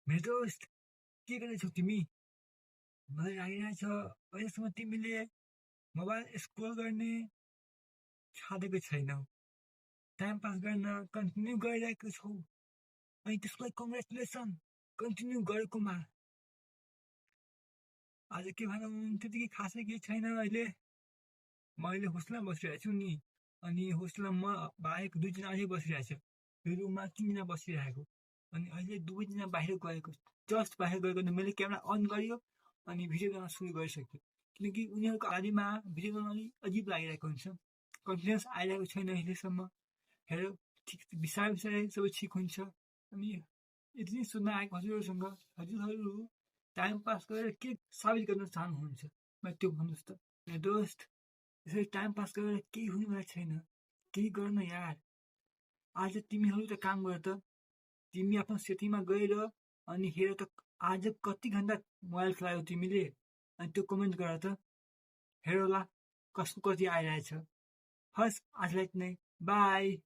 मेरो दोस्त के गर्दैछौ तिमी? मलाई लागिरहेछ अहिलेसम्म तिमीले मोबाइल स्क्रोल गर्ने छाडेको छैनौ। टाइम पास गर्न कन्टिन्यू गरिरहेको छौ। अनि त्यसको लागि कङ्ग्रेचुलेसन कन्टिन्यू गरेकोमा। आज के भनौँ त्यतिकै खासै केही छैन अहिले। म अहिले होस्टेलमा बसिरहेको छु नि। अनि होस्टेलमा म बाहेक दुईजना अझै बसिरहेछ। यो रुममा 3 जना बसिरहेको। अनि अहिले दुवैजना बाहिर गएको। जस्ट बाहिर गएको मैले क्यामेरा अन गरियो अनि भिडियो गर्न सुरु गरिसक्यो। किनकि उनीहरूको अगाडिमा भिडियो गर्न अलिक अजिब लागिरहेको हुन्छ। कन्फिडेन्स आइरहेको छैन अहिलेसम्म। हेर ठिक बिस्तारै बिस्तारै सबै ठिक हुन्छ। अनि यति नै सोध्न आएको हजुरहरूसँग, हजुरहरू टाइम पास गरेर के साबित गर्न चाहनुहुन्छ? मलाई त्यो भन्नुहोस् त। मेरो दोस्त यसरी टाइम पास गरेर केही हुनेवाला छैन। केही गर्न यार। आज तिमीहरू त काम गर त। तिमी आफ्नो सेटिङमा गएर अनि हेर त आज कति घन्टा मोबाइल चलायौ तिमीले। अनि त्यो कमेन्ट गर त। हेर होला कसको कति आइरहेछ। हस् आजलाई यति नै। बाई।